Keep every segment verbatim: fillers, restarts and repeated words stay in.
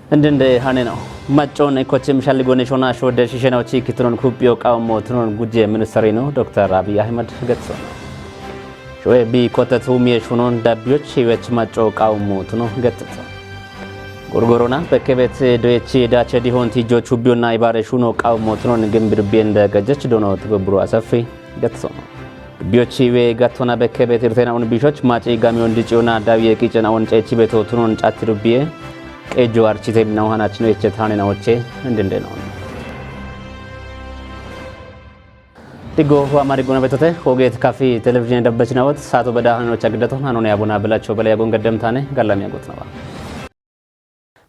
Indinde hane no. Macon ekochim shalligone shona shode shishena ochi kitunon kupio qawmo tunon guje ministeri no Doktor Abiy Ahmed getson. Shoe bi kotet humie shunon dabioch hiwech maco qawmo tuno getson. Gorgorona bekebet doechi dache dihon tijo chubio na ibare shuno qawmo tunon gimbir biende gajech dono tibubru asafi getson. Dubbiyochi we gattona bekke beetirtena un bishoch maci gamiyon diciyo na dawiye qicena on ceechi beto tunon catti dubbiye qeejjo archite minaw hanachino echet hanena oche indinde no. Diggo wa mari guna betote hoget kafi television dabbachina wot saato beda hanano chagdato hanone abuna belacho bela yagon gaddamtane gallami yagot nawa.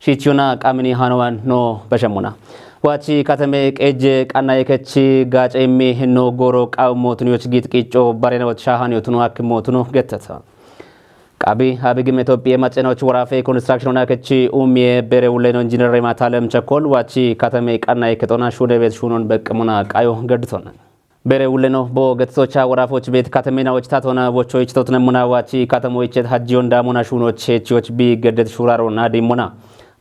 Shichuna qamini hanowan no bashemuna. Wachi katame qeje qanna yekechi gace immi hinno goro qawmo tuno yoch git qico barena wot shahani tuno hakkimo tuno gettata. Qabi habigim Ethiopia macena wot warafe construction na kechi umie bere uleno engineer Matalem Chakol wachi katame qanna yeketona shude bet shunon beqmuna qayo gedditona. Bere uleno bo getsocha warafoch bet katamena wot tatona wocho ichtot nemuna wachi katamo ichet hajjiyon damona shuno chechiyoch bi geddet shuraro na dimona.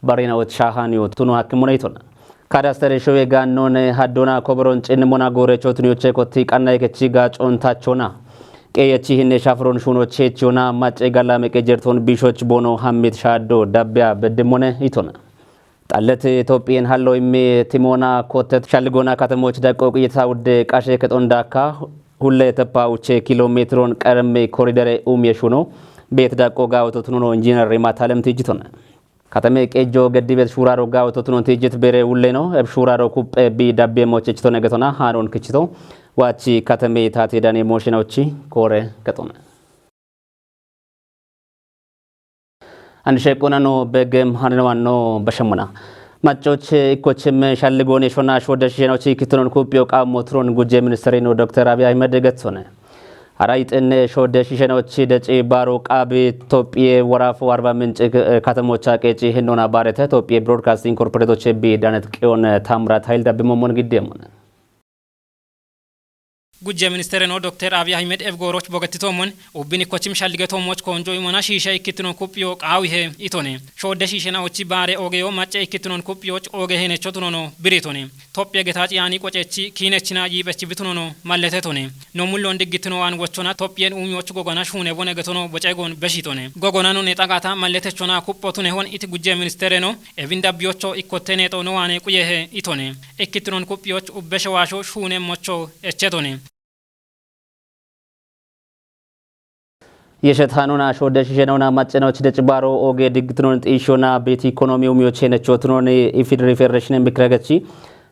Barena wot shahaniyo tuno hakkimona itona. Kadastere showe gannone haddona koboron cinnimona gore chotniyo chekotti qanna yekechi gacon tachona. Qeyechi hinne shafron shuno chechiyona mace gallame qejerton bishoch bono hammit shaddo dabbeya beddimone itona. Xallet Itophiyen hallo immi timoona kottet shalligona katamoch daqqo qiyeta wudde qashe kexon dakka hulle teppa uche kilometron qaremme koridere umye shuno bet daqqo gawoto tunono injiner Matalem tijjitona. Katame qejo geddibet shuraro gawoto tunon tijjit bere wulleno eb shuraro kuppe bi dabbe moche chitone getona hanon kichito wachi katame tati dani moshinochi kore kexona. An shequnano begem hanano anno bashamuna. Macoche ikochim shalligone shona shode shishenochi kitunon kupio qawmo turon guje ministerino Doktor Abiy Ahmed getsone. Ara ixenne shode shishenochi deci baro qabi Tophiye worafu Arba Minci, eh, katamocha qeci hinona barete Tophiye Broadcasting Corporate oche bi danet qiyon Tamrat Hayil dabbimo mon giddemone. Gujje ministere no Dokter Abiy Ahmed ef gooroch bogetti toomon ubbin ikkochim shallige toomoch koonjo imona shiishe ikkittino kuphiyo qaawihe itone. Shoodde shiishena ochi baare ogeyo macce ikkittinon kuphiyoch oge henecho tunono biritone. Tophiye getaci yaani qocechi kiinechina yiiphechi bitunono malletetone. No mullon diggittino waan wochona Tophiyen uumiyoch gogana shuune bone getono bocegon beshitone. Gogonano ne xagata malletechona kupho tunehon iti gujje ministere no. Ebin dabbiyocho ikkotte neexo no waane quyehe itone. Ikkittinon kuphiyoch ubbe shewaasho shuune mocho echetone. Yeshet hanuna shode shishenona maccenoch de cibaro oge digitnon xishona beti ekonomi umiyoch henecho tunoni ifidri federation mikregechi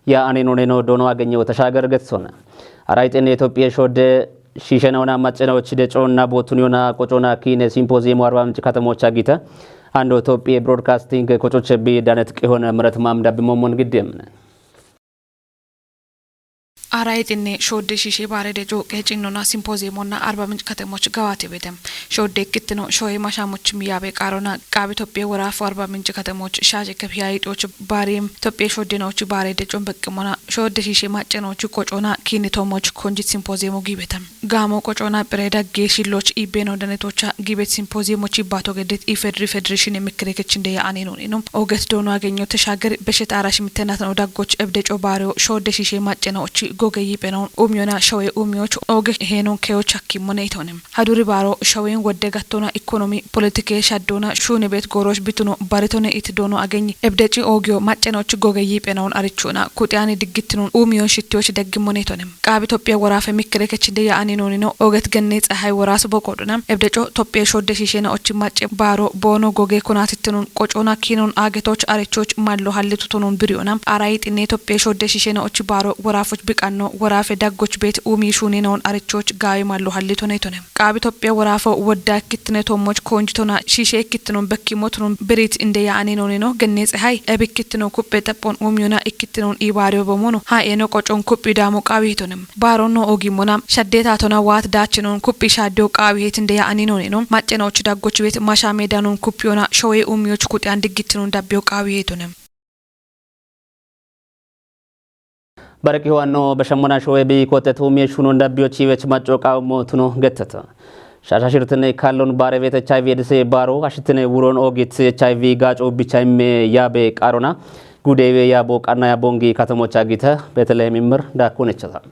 ya anenoneno dono agenyo tashager getsona. Ara ixenne Ethiopia shode shishenona maccenoch de conna botun yona qocona kiine simpoziyeemo Arba Minci katamocha gita. Ando Ethiopia Broadcasting qocoche bi danet qihon mret mam dabbimo mon giddemne. Ara ixenne shode shishe baare de cooqe cinnona simpoziyeemonna Arba Minci katemoch gawate betem. Shode ikkittino shoye mashamoch miyabe qaarona qaabi Tophiye worafu Arba Minci katemoch shaaje kefiya ixoch baariyem Tophiye shode nooch baare de con beqqimona shode shishe macce nooch qocona kiini toomoch konjit simpoziyeemo giibetem. Gaamo qocona phire dagge shilloch iibbeno danetocha giibet simpoziyeemoch ibbato gedet ifedri federation mikrekechin de ya anenoneno. Oget doono agenyo teshager beshet ara shimitenatno daggoch ebde co baareo shode shishe macce nooch goge yiiphenon uumiyona showe uumiyoch oge heenon keyoch hakkimone itonem. Haduri baaro showen wodde gattona ekonomi politike shaddona shuune bet gooroch bituno baritone it doono agenyi. Ebde ci oogiyo macce nooch goge yiiphenon arichona kuxiyani diggittinon uumiyon shittiyoch deggimmone itonem. Qaabi Tophiye worafe mikkerekechinde ya anenoneno oget genne tsahay woras boqodona. Ebde co Tophiye shode shishe nooch macce baaro boono goge konatittinon qocona kiinon agetoch arechoch mallo hallitutonon biriyona. Ara ixenne Tophiye shode shishe nooch baaro worafoch biqanno worafe daggoch bet uumi shuune noon arechoch gaawe mallo hallitone itonem. Qaabi Tophiye worafo wodda ikkittine toomoch koonjitona shishe ikkittinon bekkimotonon birit inde ya anenoneno genne tsahay eb ikkittino kuphe xaphon uumiyona ikkittinon ibaariyo bomono ha eno qocon kuphi daamo qaawi hitonem. Baaronno ogimmona shaddetatona waat daachinon kuphi shaaddiyo qaawi hetinde ya anenoneno macce nooch daggoch bet masha medanon kuphiyona showe uumiyoch kuxiyan diggittinon dabbiyo qaawi hetonem. Baraqi howanno bashammona showe bi kote tuumiye shunon dabbiyoch hiwech macco qawmo tuno gettata. Shasha shirtine kallon bare vet H I V edise baro ashitine wuron ogit H I V gaco bicha imme yabe qarona. Gudewe yabo qarna yabongi katamocha gita Betlehem imir dakun echata.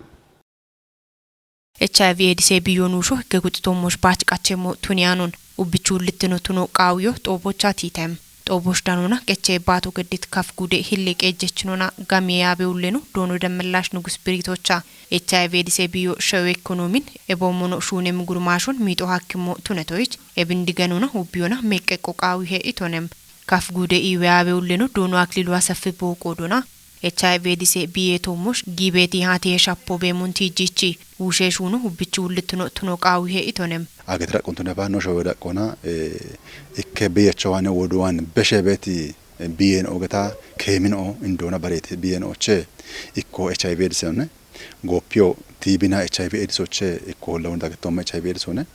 H I V edise biyon usho higge guxitomosh bach qachemo tuniyanon. Ubbichu littino tuno qawuyo xobocha titem. Xobosh danona qeche bato geddit kaf gude hille qejjechinona gamiye yabe ulleno dono demmellash nugus biritocha. H I V edise biyo shawe ekonomin ebomono shune mugurmashon mito hakkimo tunetoyich ebindiganona ubbiyona meqqeqqo qawuhe itonem. Kaf gude iwe yabe ulleno dono aklilu asafi boqo dona. H I V edise biye tomosh gibeti hati he shappo be munti jichi. Ushe shuno ubbichu ullitino tuno qawuhe itonem. Agetra quntune ba no showe daqona, eh, ikke biyecho wane woduwan beshe beti, eh, biyen ogeta kemin o indona bareti biyen oche ikko H I V edise one. Goppiyo T B na H I V edise oche ikko lawun dagetom H I V edise one.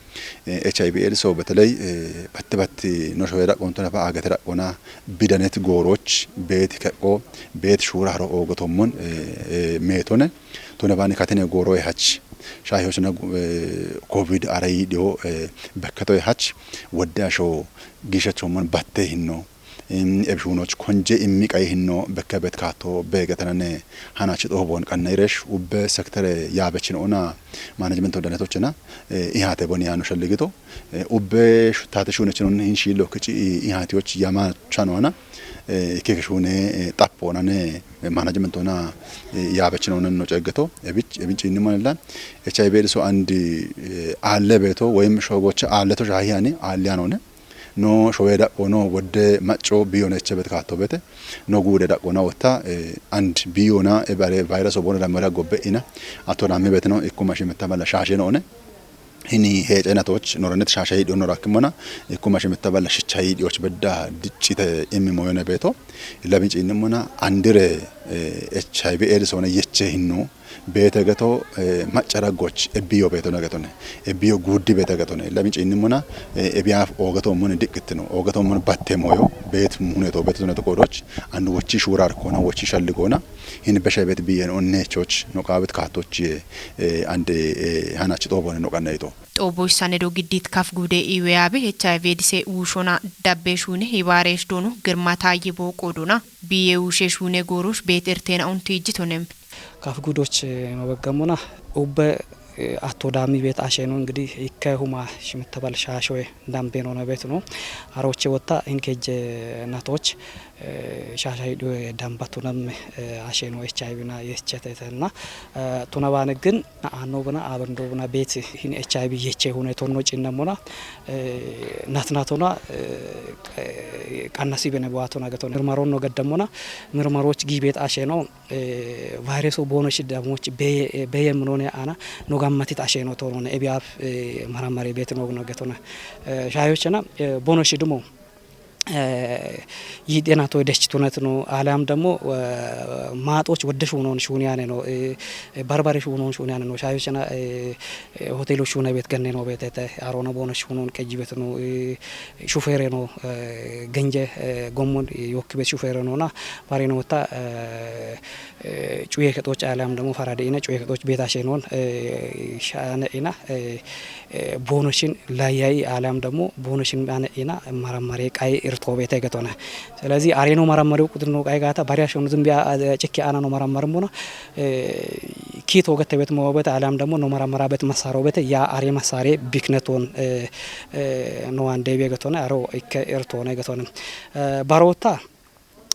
Eh, H I V edise o beteley, eh, batti batti no showe daqontune ba agetra qona bidanet goroch beti keqqo beti shura haro ogotomon, eh, eh, metone. Tone bani katene goro e hach. Shahi hochna, eh, covid aray dio, eh, bekkato e hach. Wadda sho gisha chomon batte hinno. Im ebshunoch konje immi qay hinno bekka bet kato begatanane hanachi dobon qanna iresh ubbe sektere yabechin ona management odanetochena, eh, ihate boni yano shalligito. Eh, ubbe shu-, tate shunechin on hin shilo kici i-, ihatiyoch yama chanwana. Eh, ikke shune, eh, tappo nane, eh, management ona, eh, yabechin ona no ceggeto. Ebich, ebich inni manella. H I V edise o andi, eh, alle beto, wayim shogocha alle to shahiyani, alle anone. No showe daqo no wodde macco biyone eche bet kato bete. No gude daqo na wotta, eh, and biyona ebare virus o bona damara gobbe ina. Ato nami beteno ikko mashi metta balla shashe no one. Hini hece natoch noranet shasha hidhiyo norakkimona, ikko mashi metta balla shicha hidhiyoch bedda diccite immi moyone beto. Illa binci innimona andire, eh, H I V edise one yeche hinno. Bete geto, eh, macca raggoch ebbiyo beto na getone. Ebbiyo guddi bete getone. Illa binci innimona, eh, ebiyaf ogato mone dikkitino. Ogato mone batte moyo. Bet muneto beto na to kodoch. Andu wochi shurar kona, wochi shalli kona. Hin beshe bet biyen onne choch no qabet katoch, eh, ande, eh, hanachi tobone no qanna ito. Xobosh sanedo giddit kaf gude iwe yabe H I V edise ushona dabbe shune hibaresh dono girma tayye boqo dona. Biye ushe shune gorosh bet ertena on tijjitonem. Kaf gudoch, eh, mabaggamona ubbe, eh, atto dami bet ashe no. Ingidi ikke huma shimtabal shashoe dambe no na bet no. Aroche wotta hin kejje natoch, eh, shasha hidhiyo dambatunam, eh, ashe no H I V na yechetetenna. Eh, tuna bane gin na ano bana abando bana bet hin H I V yeche hune tonno cinnamona, eh, natnatona, eh, eh, qannasi bene bwatona gaton. Mirmaron no gaddamona, mirmaroch gibet ashe no, eh, virus o bono shi damoch be-, eh, beye mnone ana no gammatit ashe no tonone ebiyaf, eh, maramare bet no no gatona. Eh, shayochena, eh, bono shi dumo. Eh, yidena to dech tunet no, alam demo, eh, maጦች ወደ ሹኖን ሹን ያኔ ነው። Eh, eh, barbare ሹኖን ሹን ያኔ ነው። Shayochena, eh, eh, hoteloch shune bet genne no betete, arona bono shunon qeji bet no, eh, shufere no, eh, genje, eh, gomon, eh, yokki bet shufere no na, bare no ta, eh, eh, cuye kexoch alam demo farade ina cuye kexoch bet ashe non, eh, shane ina, eh, eh, bonoshin layay alam demo bonoshin ane ina maramare qay irto bete getona. ስለዚህ አሬ ነው መረመሪው ቁጥር ነው ቃይ ጋታ ባሪያ ሸኑ ዝም ቢያ ጭኪ አና ነው መረመርም ሆነ፣ eh, kito gete bet mo bet alam demo no maramara bet masaro bet ya are masare bikneton, eh, eh, no ande be getona aro ikke irto ne getona. Eh, barota,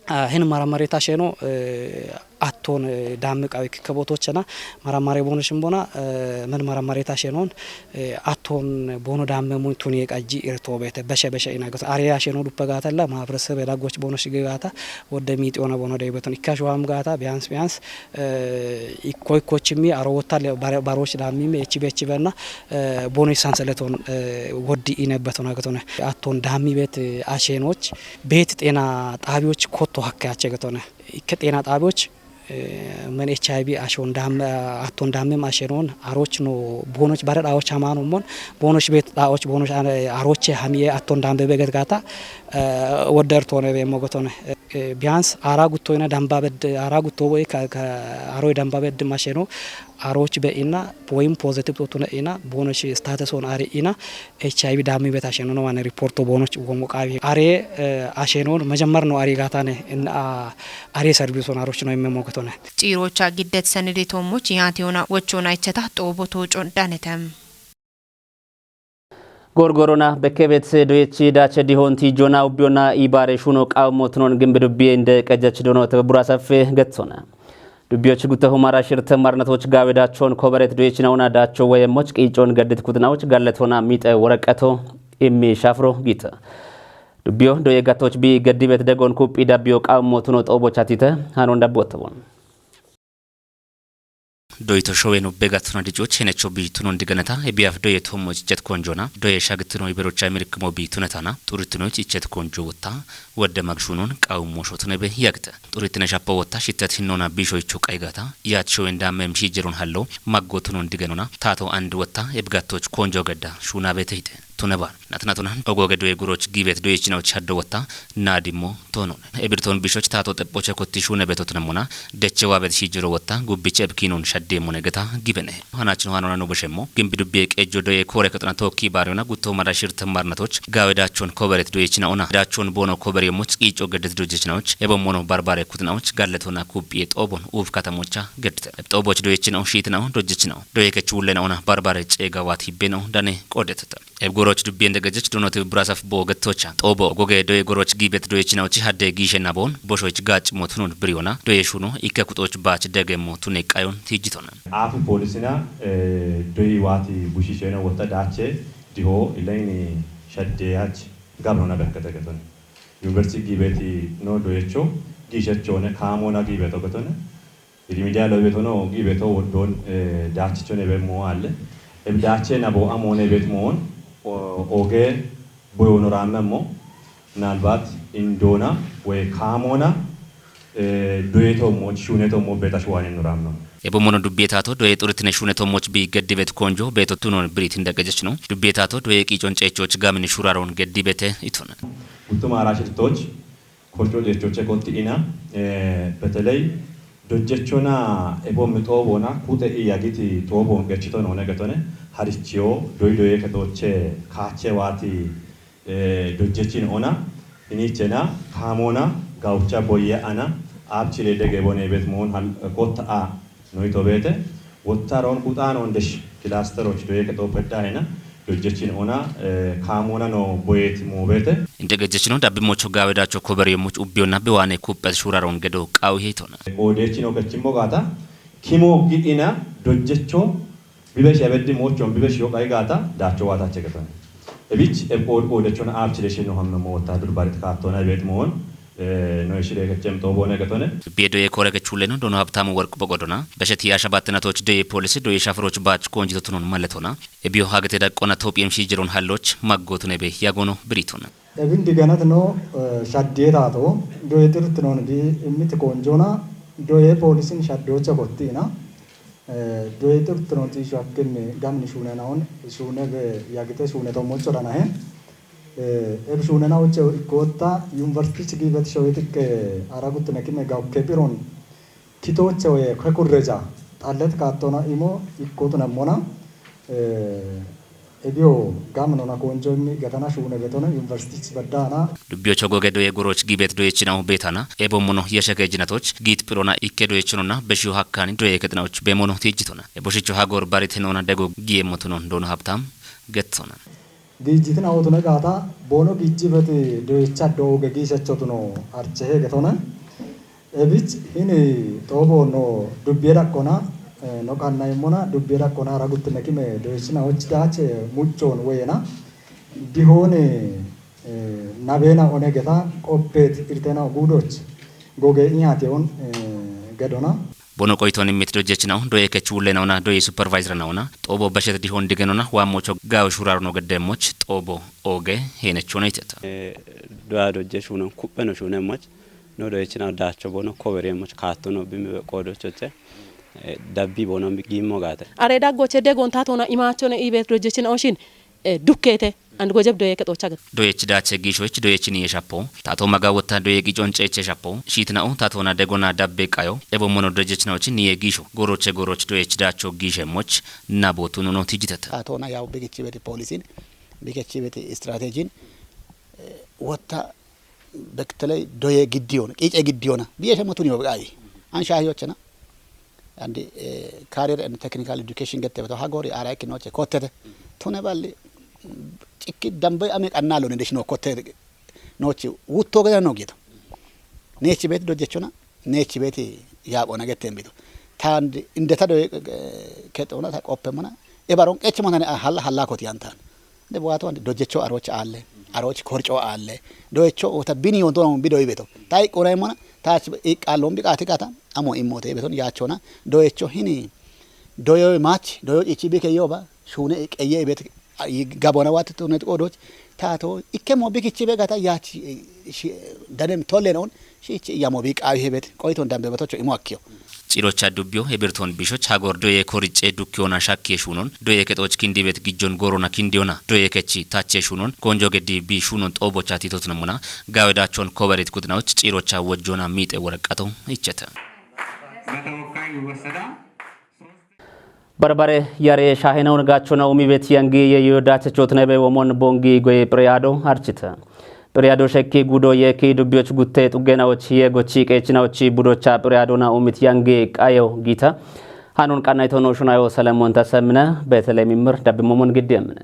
ah, hin maramare ta sheno, eh, atton, eh, damme qawi kebotochena maramare bono shimbona, eh, men maramare ta shenon, eh, atton bono damme mun tuni qajji irto bete beshe beshe ina got. Are ya sheno duppe gatalla mabrese belagoch bono shigata wodde miti ona bono de beton ikka shuam gata bians bians, eh, ikko ikkochimi aro wotta le bare-, baroch dammi me echi bechi benna, eh, bono sanseleton, eh, woddi ine betona getone. Atton dammi bet, eh, ashenoch bet ጤና ጣቢያዎች ኮቶ ሀከ ያቸ ገቶነ። ከጤና ጣቢያዎች፣ እ፣ ምን ኤች አይ ቪ አሾን ዳም-፣ አቶን ዳምም አሸኖን አሮች ኖ ቦኖች ባረ ዳዎች አማኑ ሞን ቦኖች ቤት ዳዎች ቦኖች አነ-፣ አሮቼ ሀሚዬ አቶን ዳምበ በገት ጋታ፣ እ፣ ወደር ቶነ ቤሞ ገቶነ። Biyaans aaraa guttoo ina dambaa bedde aaraa guttoo woy ka aaroy dambaa bedde masheno aarooch be'ina woyim poozitiiv totuna ina boonoch istaate soon aari ina echi ayibi daammi beta asheno no wane riporto boonoch womo qaawi aree asheno mejemmar no arii gaataane in aree sarbiisoon aarooch no imme mooketone. Ciiroocha giddet senede toommoch yaatiyona wochoona icheta xoobo tooco danetem. Gorgorona bekkebet doyechi daache dihon tijona ubbiyona ibaare shuno qawmo tunon gimbi dubbiye inde qejjech dono tebebura safe getsona. Dubbiyoch gutte humara shirte marnatoch gawe dachon koberet doyechinawona dacho woyemmoch qiicon geddit kutnawuch galletona mixe woreqeto immi shafro gita. Dubbiyo doye gattoch bi geddibet degon kuphi dabbiyo qawmo tuno xooboch atite hanon dabbottobon. Doyito showen ubbe gattuna dicoch henecho bi tunon diganeta ebiyaf doye tommo ichet konjona doye shagitino iberocha imirkimo bi tunetana xuritinoch ichet konjo wotta wodde magshunon qawummo shotunebe yagte. Xuritine shappo wotta shittet hinnona bishoycho qaygata yach showen dammem shijeron hallo maggo tunon digenona tato and wotta ebgattoch konjo gedda shunabete hite. Tuneban natnatunan ogoge doye guroch giibet doyechinawoch haddo wotta naadimmo toonon. Ebirton bishoch taato xephoche kotti shuune beto tunemmona deche waabet shijiro wotta gubbiche ebkinon shaddeemmone geta gibene. Hanachino hanona no boshemmo gimbi dubbiye qejjo doye koore kexona tookki baariyona gutto mara shirte marnatoch gaawe daachon koberet doyechinaona daachon boono koberiyommoch qiico geddet dojechinawoch ebommono barbare kutinawoch galletona kuphiye xoobon uuf katamocha geddite. Eb xooboch doyechinao shiitinao dojechinawo doye kech wullenaona barbare ceegawaat hibbenao dane qoodeteta. Eb goroch dubbiyen degejech donoti burasaf bo gettocha xoobo goge doye goroch giibet doyechinawochi hadde giishe naboon boshoch gaacimo tunun biriyona doye shuno ikke kuxoch baach degemmo tune qayon tijjitona. Aafi poolisina doyi waati bushisheno wotta daache diho ilayni shadde hach gabnona bekketegeton. Yuniversiti giibeti no doyecho giishechone kaamona giibeto getone. Irimidiya lobeto no giibeto woddoon daachichone be moo alle. Eb daache nabo amoone bet moon oge boyono rammemmo. Minalbat indoona woy kaamoona doyeto mo shuuneto mo beta shuwanen no rammemmo. Ebo mono dubbiye taato doye xuritine shuuneto moch bi geddibet konjo beto tunon birit indaqejechno. Dubbiye taato doye qiicon ceechoch gamin shuraron geddibete itun. Guttuma araashitoch korco jechoche kotti ina beteley dojjechona ebo mi xoobona kuxe i yagiti xoobon gechito noone getone harichiyo doyi doye ketoche kaache waati dojjechin ona inichena kaamona gawucha boye ana aabchire dege bone bet moon kotta a noyito beete wottaron kuxanon desh kilasteroch doye kexo peddahena dojjechin ona kaamona no boyeti moobete. Inte gejjechino dabbi mocho gaawedacho kober yommuch ubbiyonna bewaane kuppes shuraron gedo qaawi heytona. Qoodechino kechimmo gaata kimo gidhina dojjecho bibesh abeddi mochon bibesh yo qay gaata daacho waatache getona. Ebich eb qood qoodechona aabchire shinno hamme mo wottadur barit kaattona ibet moon no ishire kechem to bone getone. Biedo ye kore kechuleno dono habtamu worq boqodona besheti ashabatnatoch doye polisi doye shafroch baach konjito tunon maletona. Ebiyo hagete daqqona tophiyem shijeron halloch maggotun ebe yagono biritona. Ebin diganat no shaddiye taato doye xirtnon bi immit konjona doye polisin shaddocha kottina. Doye xirtnon tisho hakkin gamni shunenahon shune be yagite shune tommocho danahe. Eb shunena uche ikkotta yuniversitich giibet showetikke araguttine kime gawukke phiron kitoche woye kekurreja xallet kaattona imo ikkotuna mona. Ebiyo gamnona konjo immi gatana shuune betona yuniversitich baddana. Dubbiyocho goge doye goroch giibet doyechinawo betana ebo mono yesheke jinatoch giit phirona ikke doyechinona beshiyo hakkani doye kexinawoch be mono tijjitona. Eboshicho hagor barite nona dego giye motunon dono habtam getsona. Giijjitin awotune gaata boono giijjibeti doyicha dooge giishachotuno archehe getone. Ebich hini xoobo no dubbiye daqqona no qannayemmona dubbiye daqqona ara guttine kime doyichina hochi daache muchon woyena dihoone nabena one geta qoppet irtena guudoch goge iyateon gedona. Bono qoyton immit dojjechinaw doye kech wullenawna doye supervisorenawna xoobo beshet dihon digenona waammocho gaawe shurarno geddeemmoch xoobo ooge heenechona iteta. Doya dojje shuunon kupheno shuunemmoch no doyechinaw daacho bono kowereemmoch kaattono bimiwe qoodochoche dabbi bono giimmo gaate. Are daggoche degon tatona imaachone iibet dojjechinaw shin dukkeete. And gojeb doye kexocha gida. Doyech dache gishoch doyech niye shapo. Tato maga wotta doye gijon ceche shapo. Shitna'u tatona degona dabbe qayo. Ebo mono dojechnaoch niye gisho. Goroche goroch doyech dacho gishe moch. Nabotu nuno tijitata. Tatona yaw bigichi beti polisin, bigichi beti strategin, eh, wotta bekteley doye giddiyona, qice giddiyona. Biye shemotuni yo qayi. An shahiyochena. And, eh, career and technical education gette beto hagori ara ikinoche kottete. Tune balli, mm, cikki dambe ame qannalo ne deshino kottete. Nochi wutto geda no gito. Nechi beti dojechona, nechi beti yaqona gette mbito. Tan indeta doye, eh, kexona ta qoppe mona. E baron qeche mona ne halla, halla koti antan. De buato ande dojecho aroch alle, aroch korcho alle. Doyecho ota bini yonto no bido ibeto. Tai qora mona, ta iqalon biqati kata, amo imote ibeton yachona. Doyecho hini, doyo mach, doyo ichi bike yoba, shune qeye ibet, gabona wat tunet odoch. Tato ikke mo bikichi begata yach, eh, shi, danem tollen on, shi ichi yamo biqawi hebet, qoiton dambe batocho imo akkiyo. Cirocha dubbiyo hebirton bishoch hagor doye korice dukkiyona shakke shunon, doye kexoch kindibet gijjon gorona kindiyona, doye kechi tache shunon, konjo geddi bi shunon xobocha titotna muna, gawedachon koberit kutnaoch cirocha wojjona mixe woraqato icheta. በተወካይ ይወሰዳል። Barbare yare shahena un gacho na umi beti yangi ye yo dache chot nebe womon bongi gwe preado archita. Preado shekki gudo ye ki dubioch gutte tugena och ye gochi kechina ochi budocha preado na umit yangi qayo gita. Hanun qanna itono shunayo Salamon tasamina Betele mimir dabbi momon giddi amina.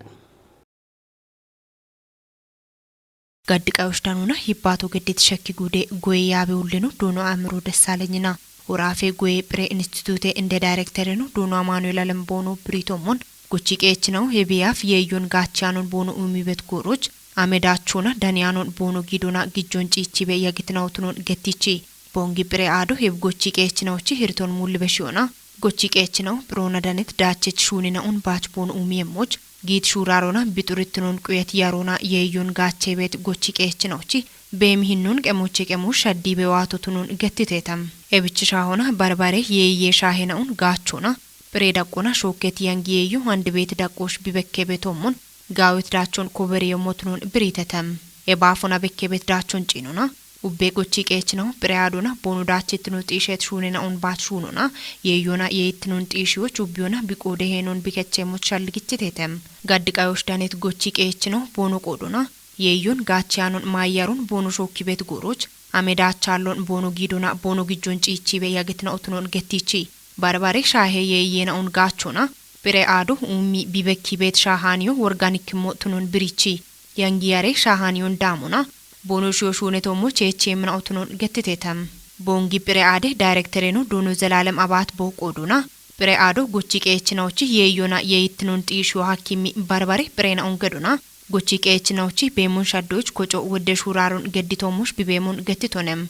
Gaddi qayosh danuna hibbato geddit shekki gude goye yaabe ullinu duno Amiro Dessalenyina. Horafe goye Pire Institute inde directorinu duno Amanuel Alembono Britomon. Gochi qeechinaw hebiyaf yeeyyon gaachiyanon bono umibet goroch. Amedachona daniyanon bono gidona gijjon ciichibe yagitinaw tunon gettichi. Bongi Pire aado heb gochi qeechinaw chi hirton mulli beshiyona. Gochi qeechinaw Pirona danet daachech shuunina un baach bono umiyemmoch. Giit shuurarona bixurittinon quyet yarona yeeyyon gaachebet gochi qeechinaw chi. Beemi hinnun qemoche qemo shaddibe waato tunon gettitetam. Ebichi shaahona barbare yeeyye shaahena un gaachona. Pire daqqona shookket yangi yeeyyo handi beet daqqosh bibekkebe tommon. Gaawet daachon kobere yommo tunon biritetam. Ebaafona bekkebet daachon ciinona. Ubbe gochi qeechinaw Pire aadona bono daachettino xiishet shuunena un baach shuunona. Yeeyyona yeeyittinon xiishiyoch ubbiyona biqoode heenon bikechemmoch shalligichitetem. Gaddi qayosh danet gochi qeechinaw bono qoodona. Yeeyyon gaachiyanon maayaron bono shookkibet goroch. Amedaachallon bono giidona bono gijjon ciichibe yagitna utunon gettichi. Barbare shaahe yeeyyena un gaachona. Pire aado ummi bibekkibet shaahaniyo worganikkimmo tunon birichi. Yangiyare shaahaniyon daamona. Bono shiyo shuunetommo cheechemna utunon gettitetam. Bongi Pire aade directoreno duno Zelalem Abaat bo qoodona. Pire aado gochi qeechinawochi yeeyyona yeeyittinon xiishiyo hakkimi barbare Pirena un gedona. Gochi qeechinawochi beemon shaddoch koco wodde shuuraaron gedditoommosh bibeemon gettitonem.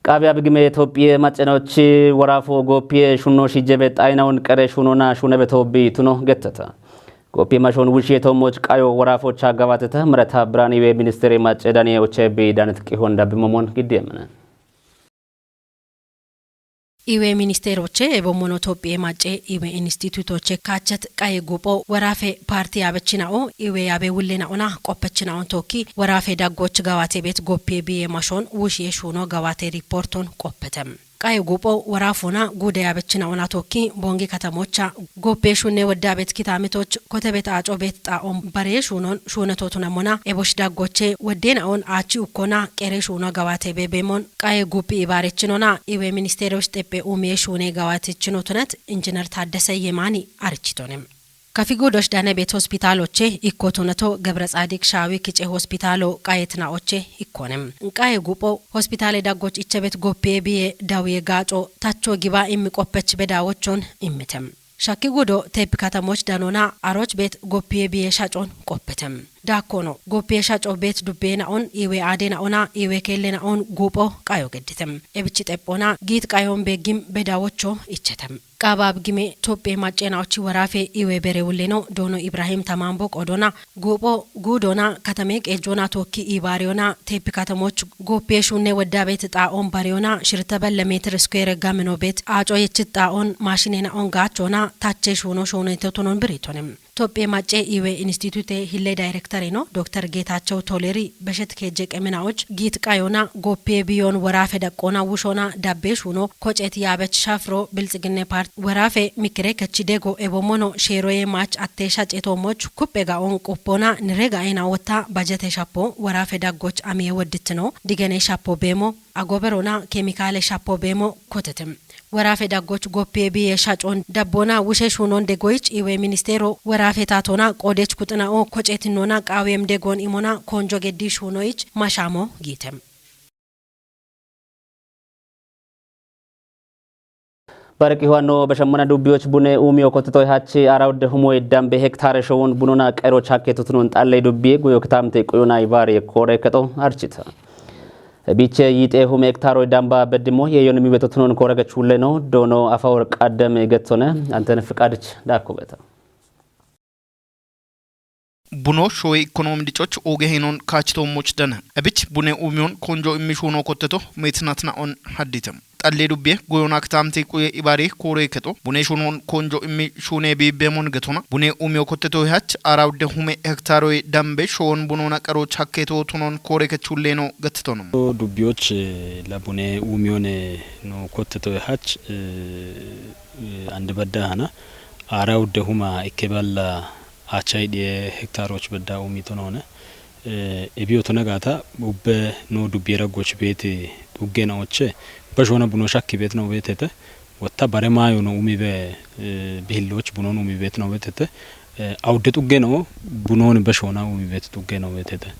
Qaabiya bigime Itophiye macenawochi woraafo gooppiye shunno shijjebe xaayinawon qere shunona shunebe toobbi tuno getteta. Gooppiye mashon wushiye toommoch qayo woraafocha gabateta mireta biraniwe ministeri mace daniye ochebi danet qihon dabbimomon giddiyemene. Iwe ministeroche ebo mono Tophiye mace iwe institutoche kachet qaye gupo worafe parti yabechinao iwe yabe wullena ona qoppechinao toki worafe daggoch gawate bet goppiye biye mashon wushiye shuno gawate riporton qoppetem. Qaye gupo worafona gude yabechina ona toki bongi katamocha goppiye shunne wodda bet kitamitoch kotebet aco bet xaon bare shunon shunetotuna mona ebosh daggoche woddena on achi ukkona qere shuno gawate bebemon qaye guppi ibarechinona iwe ministeroch teppe umiye shune gawate chinotunet injiner Taddese Yemani arichitonem. Kafi gudosh dane bet hospitaloche ikkotuneto Gebre Tsadik Shawi kice hospitalo qayetna oche ikkonem. Qaye gupo hospitale daggoch ichebet goppiye biye dawiye gaco tacho giba immi qoppech bedawochon immitem. Shakki gudo tepi katamoch danona aroch bet goppiye biye shacon qoppetem. Dakkono goppiye shaco bet dubbena on iwe adena ona iwe kellena on gupo qayo gedditem. Ebichi teppona giit qayon begim bedawocho ichetem. Qaabab gime Tophiye macenawochi worafe iwe bere wulleno dono Ibrahim Tamambo qodona gupo gudona katame qejona toki ibariyona tepi katamoch goppiye shunne wodda bet xaon bariyona shirta belle meter square gamino bet aco yechit xaon mashinena on gachona tache shuno shunetotonon biritonem. Tophphiye Macce Iwe Institute Hille Daayirektereno Dokter Geetaachew Toleri beshet keejje qeminaoch giit qayona goppee biyoon woraafe daqqoona wushoona dabbee shuuno koceet yaabech shafro Bilxiginne Paart woraafe mikkire kechi dego ebommono sheeroye maach atteesha ceetoomoch kupphe ga'oon quppoona nire ga'eena wotta bajete shappo woraafe daggoch amiye woddittino digene shappo beemo agoberona keemikaale shappo beemo kotetem. Woraafe daggoch goppee biye shacoon dabboona wushe shuunon degoyich Iwe Ministeero woraafe taatoona qoodech kuxina'o kocetinnoona qaawiyem degoon imoona koonjo geddi shuunoyich mashaamo giitem. Barqi huwanno beshammana dubbiyoch bune uumiyo kottitoy hach arawde humoy dambe hektaare showun bunona qero chakke tutunon xalley dubbiye guyo kitaamte quyona ibaare koore kexo archita. Biche yixe hume hektaroy damba beddimo yeyon mibeto tunon koore gech hulle no doono afa worqa deme gettone anten fiqadich daakko beta. Buno showe ikkonomi dicoch oge henon kaachitoommoch dana. Ebich bune umiyon konjo immi shuno kotteto meetinatna on haddite. Xallee dubbiye goyona kitaamte quye ibaare koore kexo bune shunon konjo immi shune biibbemon getona. Bune umiyo kotteto hach arawde hume hektaroy dambe showon bunona qaro chakketo tunon koore kechulleno gettitono. Dubbiyoch, eh, la bune umiyone no kotteto hach, eh, eh, ande badda hana. Arawde huma ikke balla achay diye hektaroch badda umi tonone. Eh, ebiyo tona gata ubbe no dubbiye raggoch beeti uggena oche. Bashona buno shakki beet no beetete. Wotta bare mayo no umi be, eh, bihilloch bunon umi beet no beetete. Eh, awde xuggeno bunon bashona umi beet xuggeno beetete.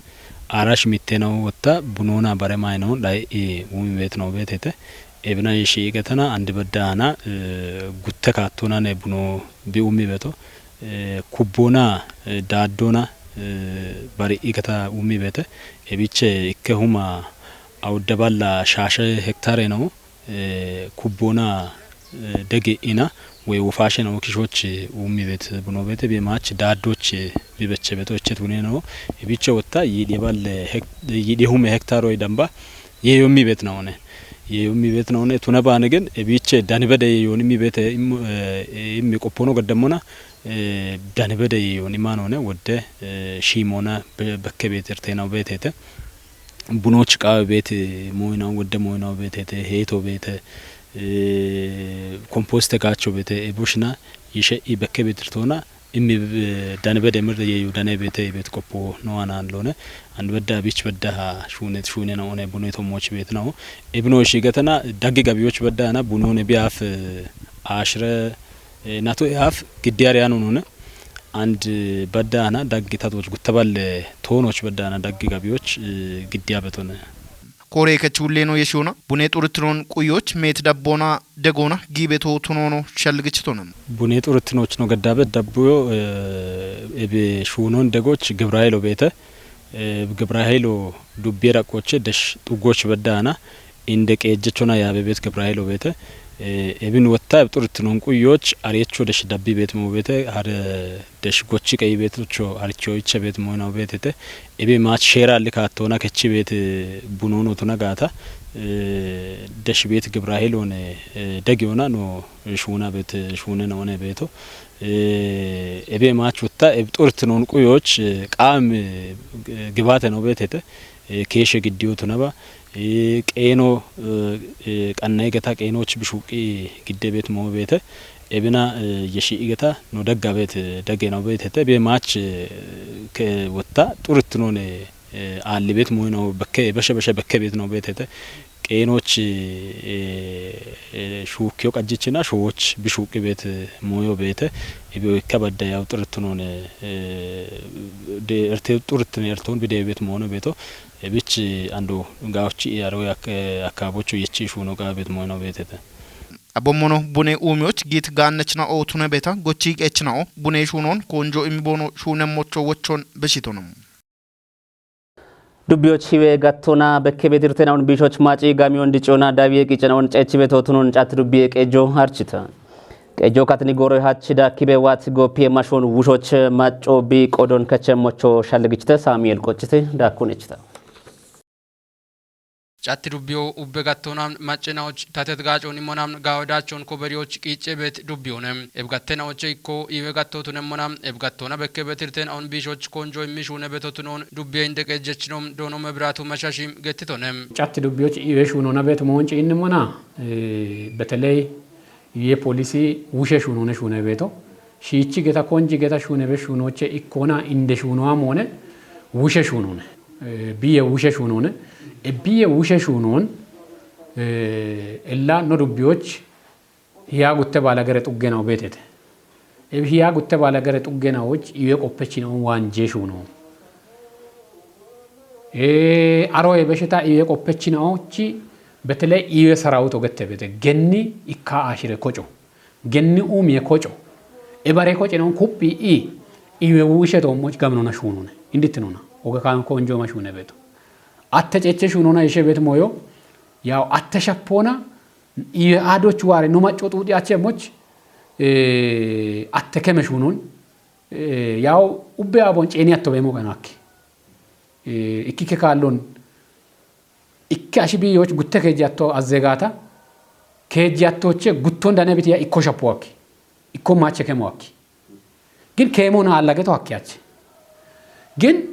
Arash mitte no wotta bunona bare mayo no dai, eh, umi beet no beetete. Ebina ishi igatana andi badda hana, eh, gutte kaattona ne buno bi umi beto. Eh, kubbona, eh, daaddona, eh, bari igata umi bete. Ebiche ikke huma awde balla shashe hektare no, eh, kubbona, eh, dege ina we wofashe no kishoch umi bet buno bete bi mach daaddoch bi beche beto echet wune no. Ebiche wotta yidi balle hek-, yidi hume hektaro damba ye yommi bet no ne. Ye yommi bet no ne tuna bane gen ebiche dani bede ye yoni mi bete im, eh, immi qoppono gaddamona, eh, dani bede ye yoni manone wodde, eh, shimona be-, bekke beter tena betete. Bunoch qawe bete moyna wodde moyna betete, heto bete, eh, komposte gacho bete, e bushna, yishe i bekke beter tona, immi, eh, dani bede mirde ye yu dane bete bet qoppo no anan lone. An bedda bich bedda ha shunet shune na one buno to moch bet na o. Ebno shi gatana dagge gabiyoch bedda na buno ne biaf, eh, ashre, eh, nato af giddiyar yanu nune. And, eh, bedda na dagge tatoch guttaballe tonoch bedda na dagge gabiyoch, eh, giddiya betone. Koore kechulleno yeshona bune xurutron quyoch met dabbona degona gibeto tunono shalgichitona. Bune xurutnoch no gaddabe dabbuyo, eh, ebe shunon degoch Gibrahelo bete, eh, Gibrahelo dubbiye raqoche desh xugoch beddana inde qeejjechona yaabe bet Gibrahelo bete, eh, ebin wotta xurutnon quyoch arecho desh dabbi bet mo bete har desh gochi qeyi bet ucho archo icha bet moyna betete. Ebe mach shera alli kattona kechi bet, eh, bunono tona gata, eh, desh bet Gibrahelo ne, eh, degiona no shuna bet, eh, shune no ne beto. Eh, ebe mach wotta eb xurutnon quyoch, eh, qam, eh, gibate no betete, eh, keshe giddiyo tona ba, eh, qeno, eh, eh, qanna igata qenoch bishuqi gidde bet mo bete, ebina, eh, yeshi igata no dagga bet, eh, dagge no betete, be mach, eh, ke wotta xurutnon, eh, eh, alli bet moyno bekke, beshe beshe bekke bet no betete. Qenoch, eh, eh, shukiyo qajjichina showoch bishuqi bet, eh, moyo bete. Ibi ikka badda yaw xurutnon, eh, de erte xurutne erton bide bet mono beto. Ebich ando gawchi yaro yak-, eh, akabocho yechi shuno gabet moyno betete. Abommono bune umioch git gannechna o tune beta gochi qechna o bune shunon konjo imbono shunem mocho wochon beshitono. Dubbiyoch hiwe gattona bekke bedirtenaun bishoch maci gamiyon dicona dawiye qicenaun cechi beto tunon cat dubbiye qejo harchita. Qejo katni goroy hachida kibe wat gopiye mashon wushoch maco bi qodon keche mocho shalgichite Samuel qoccite dakunechita. Catti dubbiyo ubbe gattoona macce naoch tatet gaacoon immona gaawedaachon koberiyoch qiicce beet dubbiyoone. Eb gatte naoche ikko iwe gattootun emmona eb gattoona bekke betirten aun biishoch konjo immishuune betotunoon dubbiye indeqe jechino doono mebiraatu mashashim gettitone. Catti dubbiyoch iwe shuunoona beet moonci innimona, eh, beteley Ye polisi wushe shuunone shuune beeto. Shiichi geta konji geta shuune be shuunoche ikkona inde shuunowa moone wushe shuunone. Eh, biye wushe shuunone. E biye wushe shuunon, eh, ella no dubbiyoch hiya gutte baala gere xuggena obeetete. E hiya gutte baala gere xuggena och iwe qoppechin on waanje shuuno. Eh, aro e besheta iwe qoppechin och betele iwe sarawuto gette bete. Genni ikka ashire koco. Genni umiye koco. E bare koce non kuphi i iwe wushe to moch gaminona shuunone. Indittinona. Oge kan konjo ma shuune beeto. Atte cece shuunona ishe beet moyo. Yaw atte shapona iwe adoch ware no macco xuuxi ache moch, eh, atte keme shuunon. Eh, yaw ubbe abon ceeni atto be mo ganakki. Eh, ikkike kaallon ikke ashi biiyoch gutte keejjatto azzegata, keejjattoche gutton dane bitiya ikko shappo akki, ikko maache kemo akki. Gin keemona allage to akki achi. Gin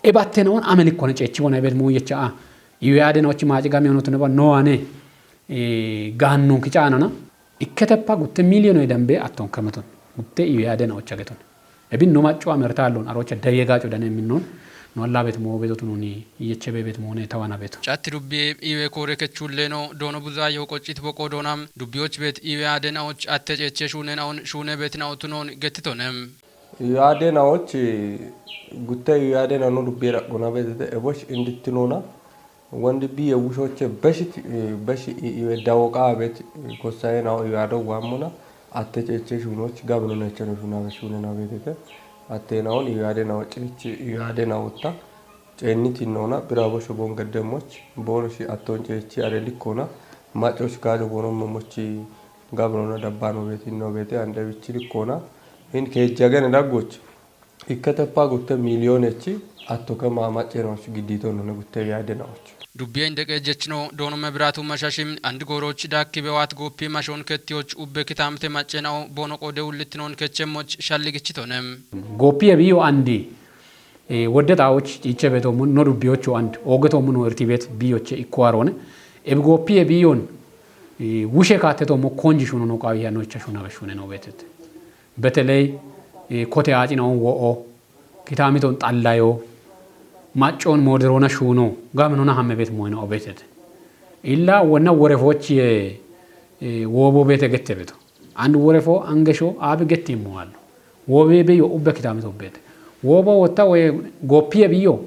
ebattena on amelikkone ceechi wona ebet mu yecha a. Iwe adena ochi maaci gami onotune ba no ane, eh, gaannun kicaanana. Ikketeppa gutte miiliyonoy dambe atton kemeton. Gutte iwe adena ocha geton. Ebin no macco amerta allon arocha daye gaco dane minnon. No allabet mo beto tununi yeche bebet mo ne tawana beto. Catti dubbi iwe kore kechuleno doono buzayo qoccit boqo doona. Dubbiyoch bet iwe adena och atte ceche shuune naon shuune bet naotunon gettitonem. Iwe adena och gutte iwe adena no dubbi raqona betete ebosh indittinona. Wondi biye wushoche beshit, eh, beshi i-, iwe dawoqa abet, eh, kosaye nao iwe ado wammona, atte ceche shunoch gabno necheno shuna be shune na betete. Atte naon iwe ade nao ceche iwe ade naotta. Cenni tinnona, bira bosho bon gedde moch, bono shi atton ceche are likkona, macoch gajo bono mochi gabno na dabbano beti no bete ande wichi likkona. Hin ke jagene daggoch. Ikkete pa gutte miiliyonechi atto kema macce nooch giddito nune gutte yaade nooch. Dubbiye indeqe jechino doono mebiraatu mashashim andi gooroch daakki bewaat gooppi mashoon kettiyoch ubbe kitaamte macce nao boono qode ullitinoon kechemmoch shalligichitone. Gooppiye biyo andi, eh, wodde xaawoch ciiche beto mun no dubbiyocho and oogeto mun irti bet biyoche ikko aroone. Ebi gooppiye biyon, eh, wushe kaatteto mo konji shuno no qaawi ya no icha shuna be shune no betete. Beteley, eh, kote aacinaon wo'o, kitaamiton xallayo, maccoon mooderoona shuuno, gaminona hamme bet moyna obetete. Illa wonna worefoochiye, eh, woobo bete gette beto. And worefo angesho aabi getti immo allo. Woobe beyo ubbe kitaamito bete. Woobo wotta woye gooppiye biyo,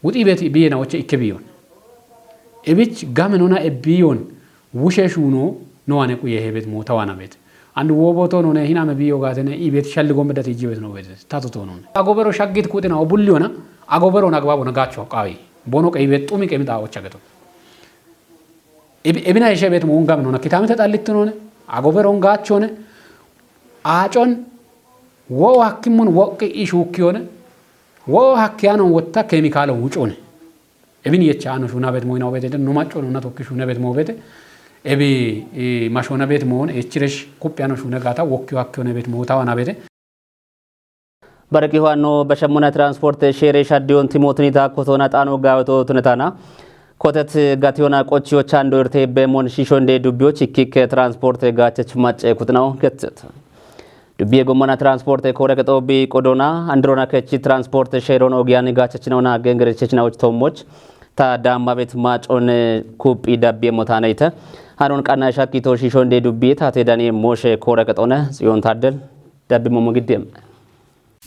Wuxi bet biye na oche ikke biyon. Ebich game nona e biyon wushe shuno no ane quye hebet mo tawana bet. And wo boto none hiname biyo gatene ibet shalli gombe dati jibet no bet. Tato to none. Agobero shaggit kutina obulliyona agobero na gbabo na gacho qawi. Bono qe ibet tumi qemita ocha geto. Ebi-, ebina ishe bet mo ungam nona kitamite xallitu none. Agobero ngachone. Acon wo hakkimun woqqi ishukkiyone. Wo hakkiyanon wotta kemikalo wucone. Ebin yecha ano shuna bet moyna obete no macco no tokki shuna bet mo obete. Ebi, eh, mashona bet moon echiresh kupyano shuna gata wokki hakkiyo ne bet mo tawana bete. Baraki hoano bashamuna transport shere shaddiyon timotni ta kotona tano gawato tunetana. Kotet gationa qochiyo chando irte be mon shishonde dubbiyo chikkik transport gachech macce kutnaw getset. Dubbiye gommana transporte kore qexo bi qodona andirona kechi transporte sheron ogiyan gachachinona gengerechechina uch tommoch ta damma bet macon kuphi dabbiye motaneyte. Hanon qanna shakito shishonde dubbiye tate dani moshe kore qexone Tsiyon Taddel dabbi momo giddem.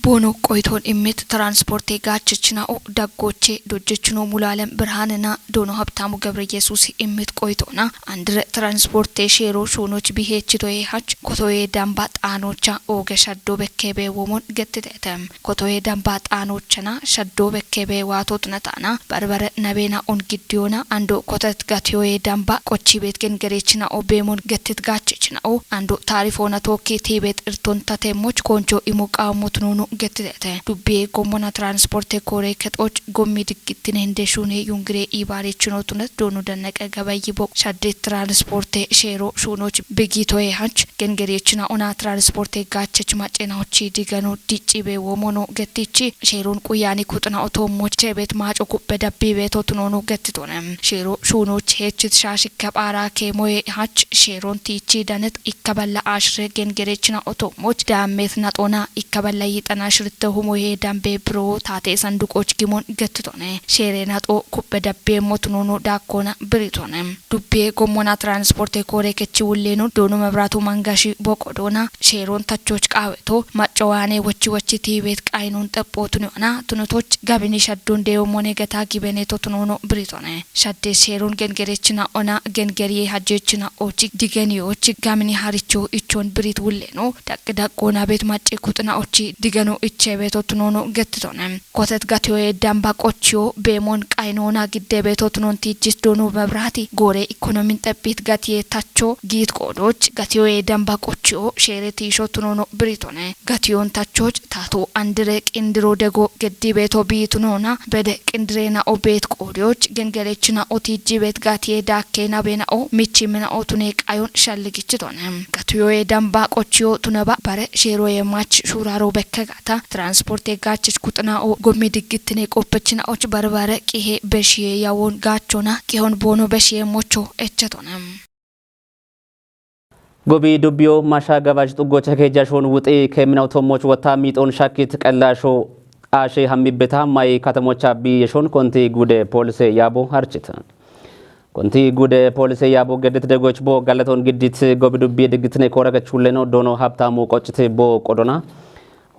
Bono qoyton immit transporte gachachinao daggoche dojjechino Mulalem Birhanena Doono Habtamu Gabre Yesuus immit qoytona. Andire transporte sheero shuunoch biheechitoye hach kotoye damba xaanocha ooge shaddo bekkebe womon gettitetem. Kotoye damba xaanochana shaddo bekkebe waato tunatana barbare nabena on giddiyona ando kotet gatiyoye damba qochibet gengerechina o beemon gettit gachechinao ando taarifona tokki tiibet irtontatemmoch koncho imo qaammotununu ገትተተ። ዱቤ ጎሞና ትራንስፖርት ኮሬ ከጦች ጎሚ ድግትን እንደ ሹኔ ዩንግሬ ኢባሬ ችኖቱነት ዶኑ ደነቀ ገበይ ቦ ሸዴት ትራንስፖርት ሼሮ ሹኖች ብጊቶዬ ሀች ገንገሬችና ኦና ትራንስፖርት ጋቸች ማጨናዎች ዲገኑ ዲጪቤ ወሞኖ ገቲቺ ሼሮን ቁያኒ ኩጥና ኦቶሞች ቸቤት ማጮ ኩበ ደቢ ቤቶት ኖኖ ገትቶነ። ሼሮ ሹኖች ሄችት ሻሽ ከባራ ኬሞዬ ሀች ሼሮን ቲቺ ደነት ኢከበላ አሽረ ገንገሬችና ኦቶሞች ዳሜት ነጦና ኢከበላ ይጠና ሽርተ ሁሞዬ ደንቤ ብሮ ታቴ ሰንዱቆች ጊሞን ገትቶነ። ሼሬ ነጦ ኩበ ደቤ ሞትኖኖ ዳኮና ብሪቶነ። ዱቤ ጎሞና ትራንስፖርት ኮሬ ከቺ ውሌኑ ዶኑ መብራቱ መንጋሺ ቦቆዶና ሼሮን ተቾች ቃወቶ ማጨዋኔ ወቺ ወቺ ቲቤት ቃይኑን ጠጶቱን ዮና ቱነቶች ጋቢኒ ሸዱን ዴዮሞኔ ገታ ጊበኔ ቶትኖኖ ብሪቶነ። ሸዴ ሼሮን ገንገሬችና ኦና ገንገሪዬ ሀጄችና ኦቺ ዲገኒዮች ጋሚኒ ሀሪቾ ኢቾን ብሪት ውሌኑ ዳቅ ዳቅ ኦና ቤት ማጨ ኩጥና ኦቺ ዲገኖ ኢቼ ቤቶትኖኖ ገትቶነ። ኮተት ጋቲዮዬ ደንባ ቆቺዮ ቤሞን ቃይኖና ግዴ ቤቶትኖን ቲጅስ ዶኑ መብራቲ ጎሬ ኢኮኖሚን ጠቢት ጋቲዬ ታቾ ጊት ቆዶች ጋቲዮዬ ደንባ ቆቺዮ ሼሬ ቲሾትኖኖ ብሪቶነ። ጋቲዮን ታቾች ታቶ አንድሬ ቅንድሮ ደጎ ገዲ ቤቶ ቢትኖና በደ ቅንድሬና ኦቤት ቆዲዮች ገንገሌችና ኦቲጂ ቤት ጋቲዬ ዳኬና ቤናኦ ሚቺ ምናኦ ቱኔ ቃዮን ሸልግችቶነ። ጋቲዮዬ ደንባ ቆቺዮ ቱነባ በረ ሼሮዬ ማች ሹራሮ በከጋታ ትራንስፖርት የጋቸች ኩጥናኦ ጎሚ ድግትኔ ቆፐችናኦች በርበረ ቂሄ በሺዬ ያዎን ጋቾና ቂሆን ቦኖ በሺዬ ሞቾ ኤቸቶነ። ጎቢ ዱቢዮ ማሻ ገባዥ ጥጎች ከጃሾን ውጤ ከሚናው ቶሞች ወታ ሚጦን ሻኪት ቀላሾ አሼ ሀሚቤታ ማይ ከተሞች አቢ የሾን ኮንቲ ጉደ ፖሊሴ ያቦ አርችት። ኮንቲ ጉደ ፖሊሴ ያቦ ገድት ደጎች ቦ ጋለቶን ግዲት ጎቢ ዱቢ ድግትኔ ኮረገች ሁሌ ነው ዶኖ ሀብታሙ ቆጭቴ ቦ ቆዶና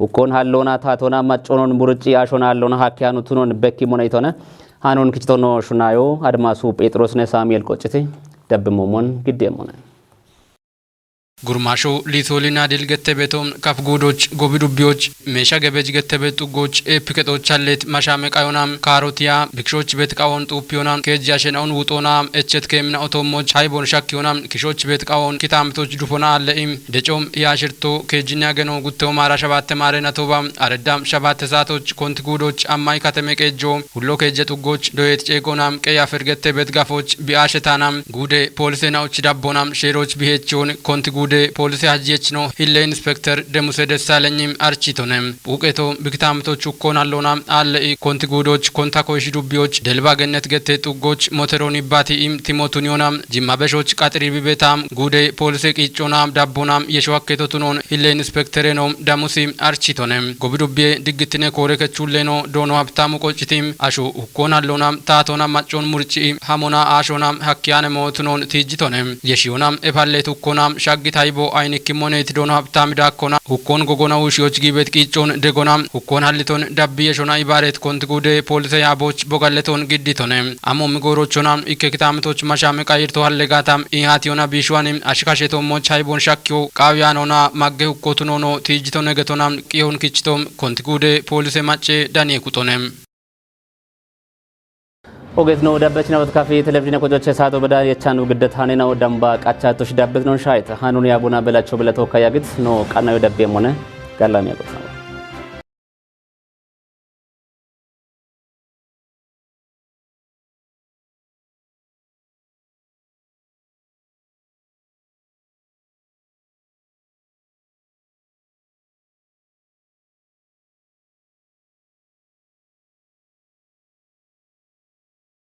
ሁኮን ሀሎና ታቶና ማጮኖን ሙርጪ አሾና ሀሎና ሀኪያኑ ቱኖን በኪ ሞነ ይቶነ ሀኖን ክችቶኖ ሹናዮ አድማሱ ጴጥሮስነ ሳሙኤል ቆጭቴ ደብሞሞን ግዴ ሞነ። ጉርማሾ ሊቶሊና ድል ገተቤቶም ከፍ ጉዶች ጎቢ ዱቢዎች ሜሻ ገበጅ ገተቤት ጥጎች ኤፕ ከጦች አሌት ማሻመ ቃዮናም ካሮቲያ ብክሾች ቤት ቃዎን ጡፕዮናም ከጅ ያሸናውን ውጦናም ኤቸት ከሚና ኦቶሞች ሃይቦን ሻኪዮናም ክሾች ቤት ቃዎን ኪታምቶች ዱፎና አለኢም ደጮም ያሽርቶ ከጅኛ ገኖ ጉተው ማራ ሸባተ ማሬ ነቶባ አረዳም ሸባተ ሳቶች ኮንት ጉዶች አማይ ከተሜ ቀጆ ሁሎ ከጀ ጥጎች ዶየት ጬጎናም ቀይ አፈር ገተቤት ጋፎች ቢአሸታናም ጉዴ ፖሊሴናዎች ዳቦናም ሼሮች ቢሄችውን ኮንት ጉዴ ፖሊሴ ሀጅየች ነው ሂሌ ኢንስፔክተር ደሙሴ ደሳለኝም አርቺቶነ ቡቄቶ ብክታምቶች እኮን አለውና አለ ኢ ኮንት ጉዶች ኮንታ ኮይሽ ዱቢዎች ደልባ ገነት ገቴ ጥጎች ሞተሮን ይባቲ ኢም ቲሞቱን ዮናም ጅማ በሾች ቃጥሪ ቢቤታም ጉዴ ፖሊሴ ቂጮናም ዳቦናም የሸዋኬቶቱኖን ሂሌ ኢንስፔክተሬ ነው ደሙሲ አርቺቶነ ጎቢ ዱቤ ድግትኔ ኮሬ ከቹሌ ነው ዶኖ ሀብታሙ ቆጭቲም አሹ እኮን አለውና ታቶና ማጮን ሙርጪ ሀሞና አሾና ሀኪያነ ሞትኖን ቲጅቶነ የሺዮና ኤፓሌት ሁኮና ሻጊት ሃይቦ አይንኪ ሞኔት ዶኖ ሀብታም ዳኮና ሁኮን ጎጎና ውሽዮች ጊቤት ቂጮን ደጎና ሁኮን ሀሊቶን ዳቢ የሾና ኢባሬት ኮንት ጉዴ ፖሊሰ ያቦች ቦጋለቶን ግዲቶነ አሞም ጎሮቾና ኢከ ክታምቶች ማሻመ ቃይርቶ ሀሌጋታም ኢሃት ዮና ቢሽዋኔ አሽካሼቶሞች ሃይቦን ሻኪዮ ቃውያኖና ማገ ሁኮቱኖኖ ቲጅቶ ነገቶና ቂዮን ክችቶም ኮንት ጉዴ ፖሊሰ ማጬ ዳኔ ኩጦነ። ኦጌት ነው ዳበች ነው ካፊ ቴሌቪዥን ቆጆች ሳቶ በዳ የቻኑ ግደት ሀኔ ነው ደንባ ቃቻቶች ዳበት ነው ሻይት ሀኑን ያቡና በላቸው ብለቶ ከያግት ነው ቃናዩ ደቤም ሆነ ጋላሚ ያቆጣ።